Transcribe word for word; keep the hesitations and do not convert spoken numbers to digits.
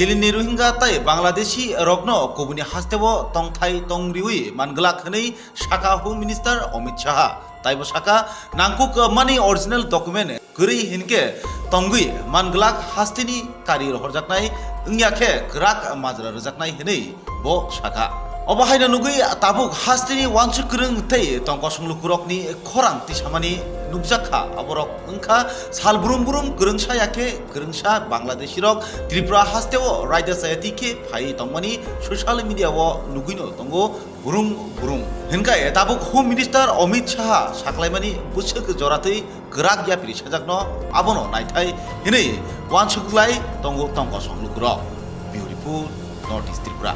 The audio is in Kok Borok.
Delhi ni Rohingya tei Bangladeshi rokno kubuni hasteo tongthai tongriwi manglak hwnwi sakha Home Minister Amit Shah. Taibo sakha, nangkuk mani original document kwrwi hinkhe tongwi manglak hasteni kari rohorjaknai wngya khe kwrak majra rwjaknai hwnwi bo sakha. Obo haino nugwi tabuk hasteni uansuk kwrwng tei tongkosong lukurokni khorang tisamani nukjakha. Aborok wngkha sal brum brum kwrwngsa yakhe kwrwngsa Bangladeshirok Tripura hasteo raida chayati khe phai tongmani social media o nugwino tongo brum brum. Hinkhe tabuk Home Minister Amit Shah saklaimani bwswk joratwi kwrak yapri sajakno abono naithai hinwi uansuk lai tongo tongkosong lukurok. Bureau Report, North East Tripura.